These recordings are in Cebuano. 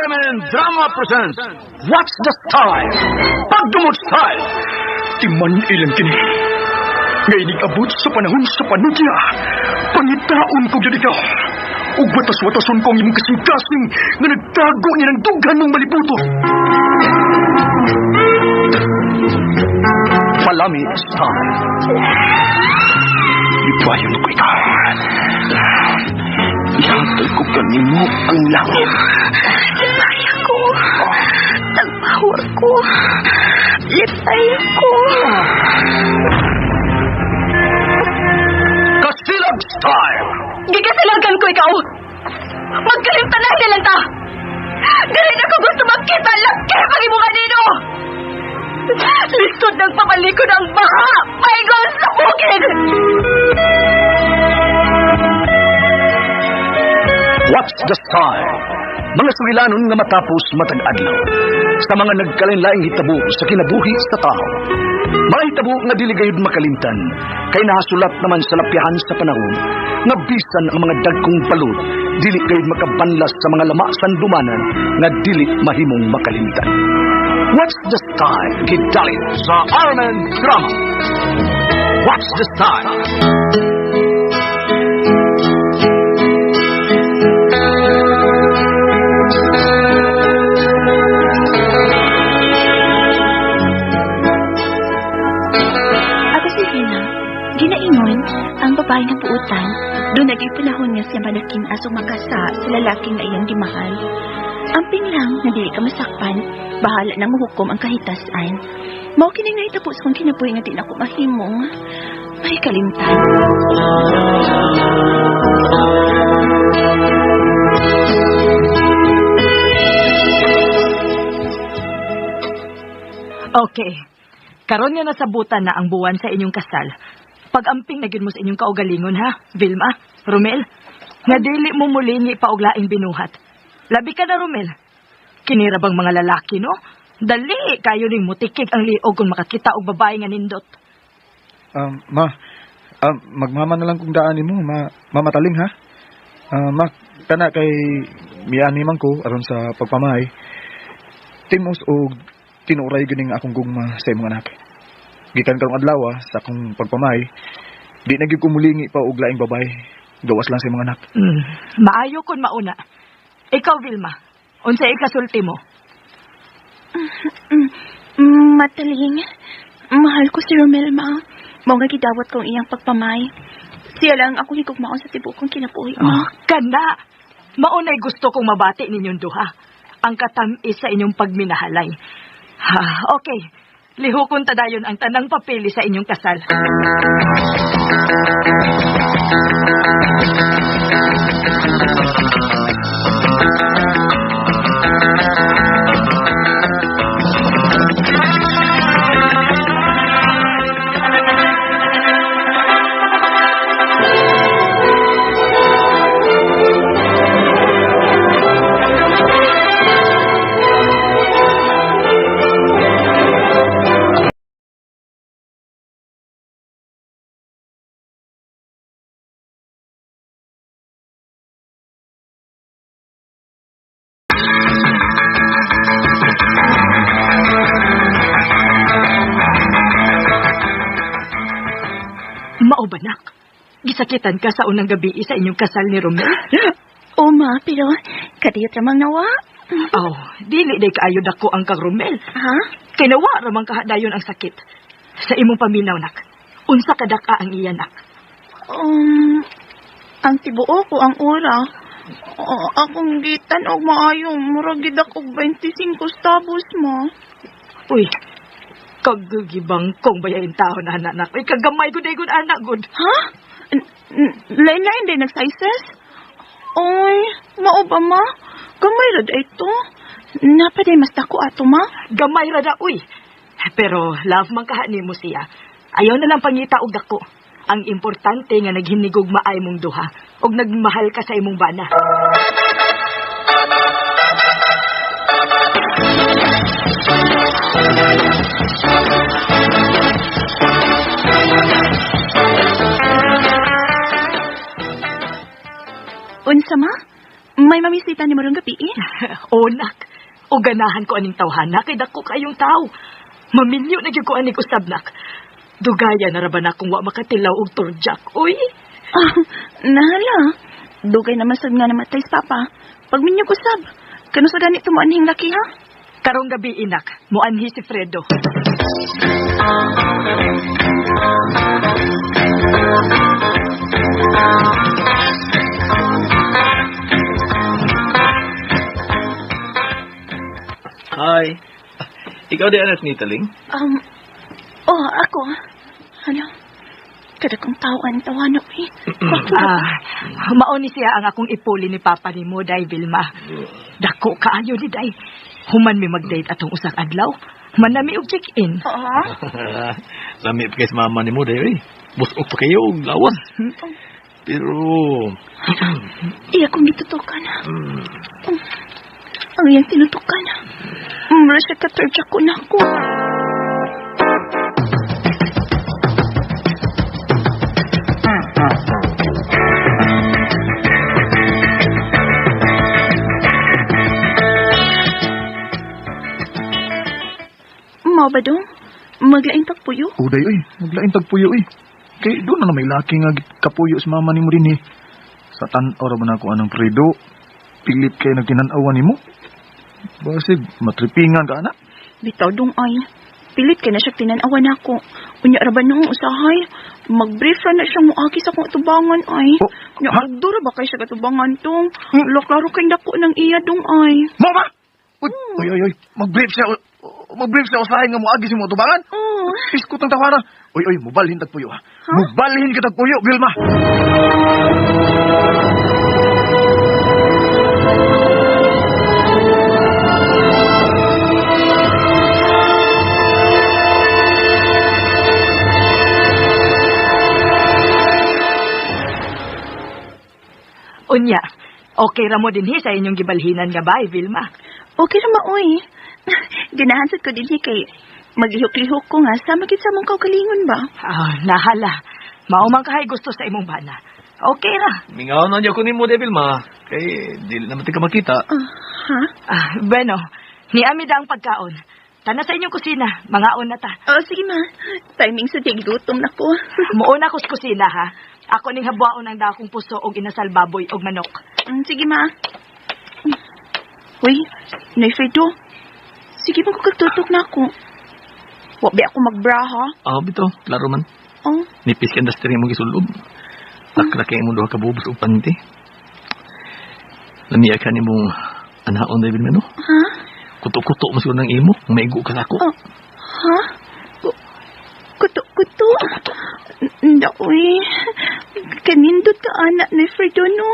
RMN Drama presents What's the Style? Pagdumot Style! Timan ilang kini. Nga abot sa panahon sa panudya. Pangitaon ko gyud ikaw. Ug watas-watason ko ang imong kasing-kasing nga nagtago niya ng dughan mong malibuto. Palami Style. Ibayon ko ikaw. Ihatag ko kanimo ang langit. Lipay ako. Tagpawar ko. Lipay ako. Kasilag Style! Gigasilagan ko ikaw. Magkalimtan na lang ta. Dili na ko gusto magkita laki pag imo kanino. Lisod ng pamalikod ang baha. Paingon sa bukid. What's the Style? Mga sugilanon nga matapos matag adlaw. Sa mga nagkalain-laing hitabo sa kinabuhi sa tao. Mga hitabo nga dili gayud makalimtan kay nahasulat naman sa lapyahan sa panahon nga bisan ang mga dagkong balod dili gayud makabanlas sa mga lama sandumanan nga dili mahimong makalimtan. What's the Style? Gidalin sa RMN Drama. What's the Style? Ako si Vina. Ginaingon, ang babae nga buutan, doon naging panahon nga siya manakin aso makasa sa lalaki nga iyang gimahal. Amping lang na dili ka masakpan, bahala nang muhukom ang kahitasan. Mao kini nga itapos kong kinabuhi nga di na ko mahimong may kalimtan. Okay. Karon nga nasabutan na ang buwan sa inyong kasal. Pag-amping na gyud mo sa inyong kaugalingon ha, Vilma, Romel. Nga dili mo mulingi pa og laing binuhat. Labi ka na, Romel. Kinira bang mga lalaki, no? Dali kayo ning mutikig ang liog kung makakita og babae nga nindot. Ma, magmama na lang kung daan nimo, ma, mamataling ha. Ma, kana kay miani man ko aron sa pagpamay. Timos og tinuray gyud ning akong gugma sa imong anak. Gikan karong adlaw sa akong pagpamay, di na gyud ko mulingi pa og laing babae. Gawas lang sa imong anak. Maayo kun mauna. Ikaw, Vilma, unsay ikasulti mo? Mataling, mahal ko si Romel, ma. Mao nga gidawat kong iyang pagpamay. Siya lang ako higugmaon sa tibuok kong kinabuhi, ma. Oh, kana. Maunay gusto kong mabati ninyong duha. Ang katam-is sa inyong pagminahalay. Ha, okay. Lihukon ta dayon ang tanang papeli sa inyong kasal. Mao ba, nak? Gisakitan ka sa unang gabi sa inyong kasal ni Romel? O, ma, pero kadiyot ramang nawa. Oh, dili day kaayo dako ang kang Romel. Ha? Kay nawa ramang kahadayon ang sakit. Sa imong paminaw, nak. Unsa ka daka ang iya, nak? Ang tibuok ko ang ora. Akong gitan og maayo, murag gid ako 25 stabos mo. Uy, kagagibang kong bayain tao na anak, nak. Uy, kagamay gud ay gud anak gud. Ha? Lain-lain din nag-sizes? Oy, mao ba ma? Gamay ra day to. Napaday mas dako ato ma. Gamay ra da, uy. Pero love man kaha nimo siya. Ayaw na lang pangita og dako. Ang importante nga naghinigog maay mong duha og nagmahal ka sa imong bana. Unsa ma? May mamisita ni Marong gabi eh. O, nak. O ganahan ko aning tawhana kay dako kayong tao. Maminyo na gyud ko aning usab, nak. Dugaya na ra ba na kung wa makatilaw og turjak, uy. Ah, nahala. Dugay naman sad nga namatay si Papa. Pagminyo ko sab. Kano sa ganito mo anhing laki ha? Karong gabi, inak, muanhi si Fredo. Hi. Ikaw di anas ni Taling? Oh, ako. Ano? Kada kong tao ang tawano eh. Ah, mao ni siya ang akong ipuli ni Papa ni mo, Day Vilma. Dako kaayo ni Day. Human mi mag-date atong usang adlaw. Manami og check-in. Oo. Lami pa kay sa mama ni mo, day. Eh. Busok pa kayo, og lawas. Pero, Iya kong gitutukan. Ang iyang tinutukan. Mura siya katorja ko na ako. Mao ba dong? Maglaing tagpuyo? Uday, oy, maglain tagpuyo, oy. Kay doon na may laki nga kapuyo sa mama nimo din eh. Sa tan-aw ra ba na ako anang Fredo? Pilit kay nagtinan-awan nimo. Basig matripingan ka ana. Bitaw dong ay. Pilit kay na siya tinanawan ako. Unya ra ba nung usahay? Mag-brief ra na siya moagi sa akong atubangan ay. Oh, Nya ha? dura ba kay siya katubangan tong? Lo klaro kay dako ng iya dong ay. Mo ba? Uy, oy, oy, oy, mag-brief siya. Mag-brief siya usahay nga moagi sa mo tubangan. Oh. Iskot ang tawara. Oy, oy, mubalhin tagpuyo ha. Mubalhin ka tagpuyo, Vilma. Unya, okay ra mo dinhi sa inyong gibalhinan nga bay, Vilma. Okay ra maoy. Ganahan sad ko dinhi kay maglihok-lihok ko nga sa magit sa mong kaugalingon ba. Ah, nahala. Mao man kahay gusto sa imong bana. Okay ra. mingaw na niya ko ni mo, day, Vilma. Kay, di naman ka makita. Ah, ha? Ah, bueno, niami da ang pagkaon. Tana sa inyong kusina, mangaon na ta. Oh, sige ma. Timing sa gutom na ko. Muuna ko sa kusina ha. Ako ning habwaon ang dakong puso og inasal baboy og manok. Sige ma. Uy, Nay Fredo. Sige man ko kagtutok na ako. Wa ba ako magbra ha? Ah, bito, klaro man. Oh, Nipis ka industry mo gisulob. Takra kay mo duha ka bubos og panty. Lamiya ka nimong anaon, day, Vilma, no? ha? Kuto-kuto mo siguro ng imo. Maigo ka sa ako. Oh, ha? Kuto-kuto? Nda, uy. Kanindot ka, anak ni Fredo, no?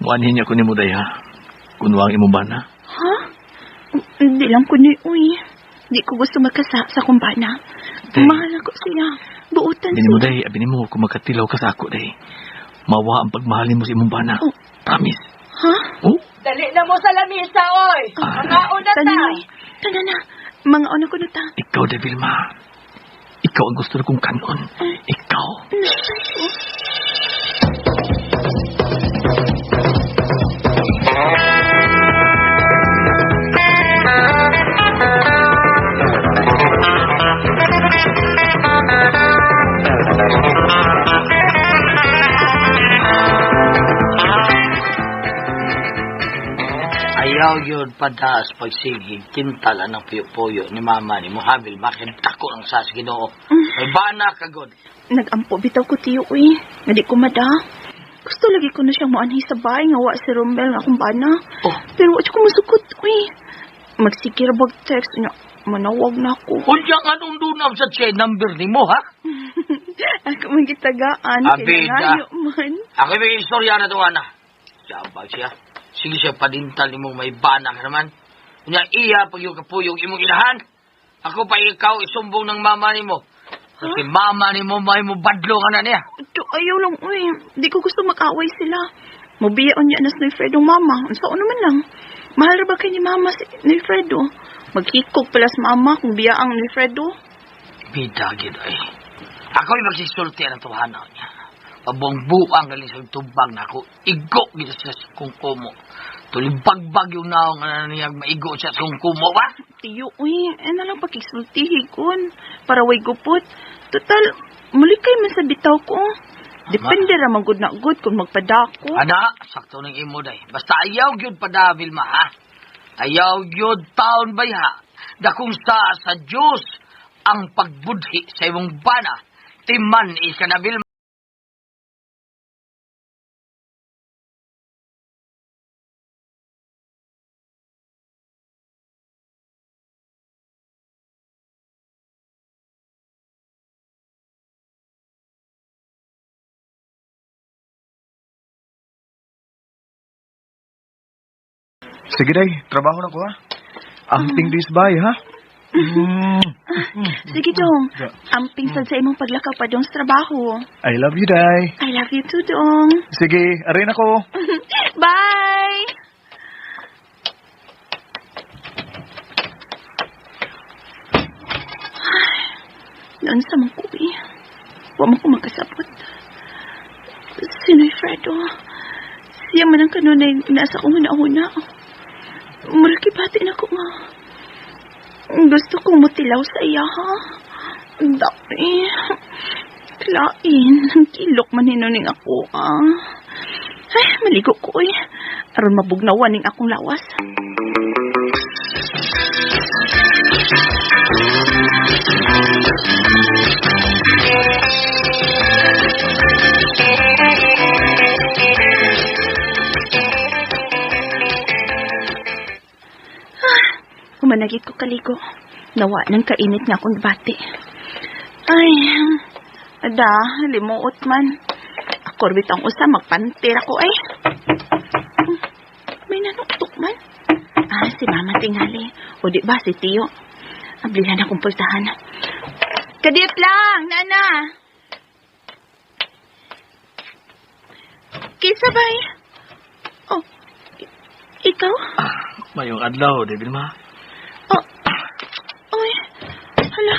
Muanhin niya ko ni mo, day, ha? Kunwang imo bana. Ha? Hindi lang ko ni, uy. Di ko gusto magkasa sa kumbana. Day. Mahal ako siya. Buutan Abi nimo siya. day, abi nimo kung makatilaw ka sa ako day. Mawa ang pagmahal nimo sa imong bana. Oh. Promise. Ha? Oh, Dali na mo sa lamisa, oy. Mangaon na ta. Tanan, uy. Tanan na. Mga ano ko na ta. ikaw day Vilma. Ikaw ang gusto kong kanon. Ikaw. Ayaw yun padaas pagsigig, tintala ng puyo-puyo ni mama ni Muhabil, bakit tako ang sas Ginoo. May bana kagod. Nagampo bitaw ko tiyo, uy. Nga di ko mada. Gusto lagi ko na siyang muanhi sa bahay nga wa si Romel nga akong bana. Oh. Pero wa siya ko musukot, uy. Magsigir bag text niya. Manawag na ako. Unya nga nung dunam sa chain number ni mo, ha? Ako man gitagaan. Abida. Kailangan man. Ako may istorya na to, ana. Siyabag siya. Sige siya padintal ni mo may bana ka naman. Unya iya pag yung kapuyong imong inahan. Ako pa ikaw isumbong ng mama ni mo. Si mama ni mo may mo badlo ka na niya. Do, ayaw lang, uy. Di ko gusto mag-away sila. Mubiyaon niya na si Fredo mama. Unsa naman lang. Mahal ra ba kay ni mama si ni Fredo? Maghikog pala sa mama kung biya ang ni Fredo. Bida gid ay. Ako'y magsisulti ang tuhanan niya. Pabuang-buang galing sa tubag na ako. Igo gid siya sa kungkumo. Tulibagbag yung naong na niya maigo siya sa kungkumo ba? Tiyo, uy. Eh na lang pakisultihi kun. Para way gupot. Total, muli kay man sa bitaw ko. Depende ra man gud na gud kung magpadako. Ana, sakto ng imo day. Basta ayaw gyud pada Vilma ha. Ayaw gyud taon bay ha. Dakong sa Dios ang pagbudhi sa imong bana. Timan ika na Vilma. Sige day, trabaho na ko ha. Amping dis bay ha. Mm. Sige, Dong. Amping sad sa imong paglakaw pa dong sa trabaho. I love you, day. I love you too, Dong. Sige, arin ako. Bye! Noon sa mong kuwi, wa mo ko magkasabot. Sino'y Fredo? Siya man ang kanunay nasa kong huna-huna. Murag ibati na ko nga. Gusto kong mutilaw sa iya, ha? Ang dami. Klain, ang kilok man hinuning ako, ah. Ay, maligo ko, eh. Aron mabugnawan ning akong lawas. Humanagit ko kaligo. Nawa ng kainit nga akong bati. Ay, ada, limuot man. Ako rbit ang usa, magpantir ako ay. May nanuktok man. Ah, si mama tingali. O di ba si Tiyo? Ablihan akong pultahan. Kadiyot lang, nana. Kinsa bay? Oh, ikaw? Mayong adlaw, di Vilma. Oh, uy, hala.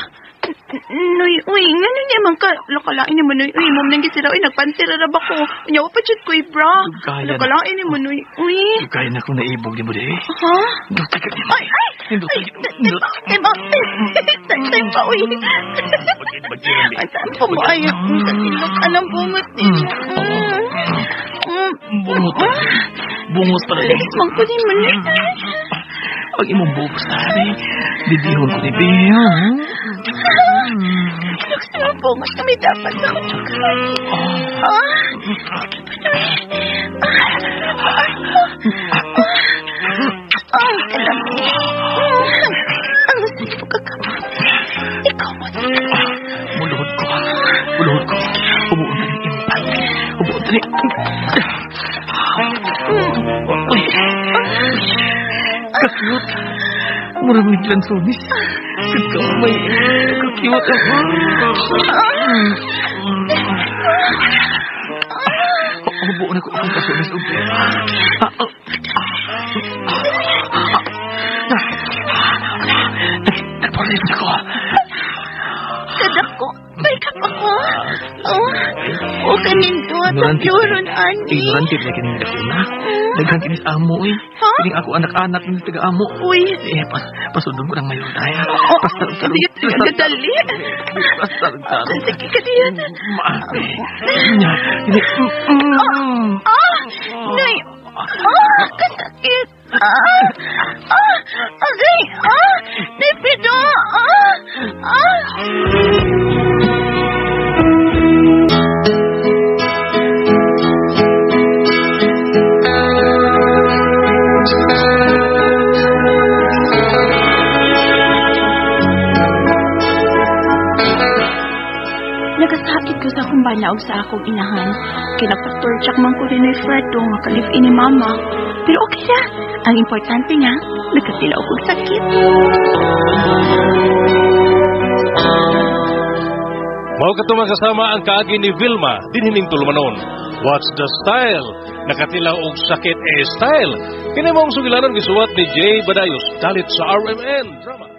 Noy, uy, ngano niya man ka, lakalain ni mo, Noy, uy, mom nang gisira, uy, nagpantira ra ba ko? Unya, wa pa jud ko'y bra. Kaya na. Lakalain ni mo, Noy, uy. Kaya na akong naibog ni mo, di. Ha? Indot ka ni Ay, ay, Indot ay, ka. timba, timba, timba, uy. Ay, saan po mo, ay, katilok, anong bungot niya? Bungot. Bungot pala. Please, man ko ni mo, Noy. Ang imong bubos na, di. Didihon ko ni Bea. Ilok sa mga bungot kami dapat sa kutsukan. Ah, sige pa, Noy. Ah, ang kalami. Ang sige po kakamot. Ikaw mo. Muluhod ko. Muluhod ko. Ubuon na ni impan. Ubuon na ni... Uy. Kakiyot. Mura mo yung lansonis. Kakamay. Kakiyot. Ubuon ako akong kasunis. Nagpalit ako. Kadako. May kap ako. Oh, o kanindot. Ang yuron, ani. Ignorante na kining dakuna. Daghan kinis amo eh. Ha? Kining ako anak-anak ng taga-amo. Uy. Eh, pasundon ko ng mayon tayo. Oh, Pastarong-tarong. sige, dali. Pastarong-tarong. Sige, kadiyan. Maapi. Nya, ini. Ah! Nay! Ah! Kasakit! Ah! Ah! Agay! Ah! Nay, Fredo! Ah! Ah! Nagasakit ko sa akong bana og sa akong inahan. Kinapatultsak man ko rin ni Fredo nga kalif-in ni mama. Pero okay ra. Ang importante nga, nagkatilaw kog sakit. Mao kato, mga kasama, ang kaagi ni Vilma dinhining tulumanon. What's the Style? Nakatilaw og sakit eh style. Kini maong sugilanon gisuwat ni Jay Badayos dalit sa RMN Drama.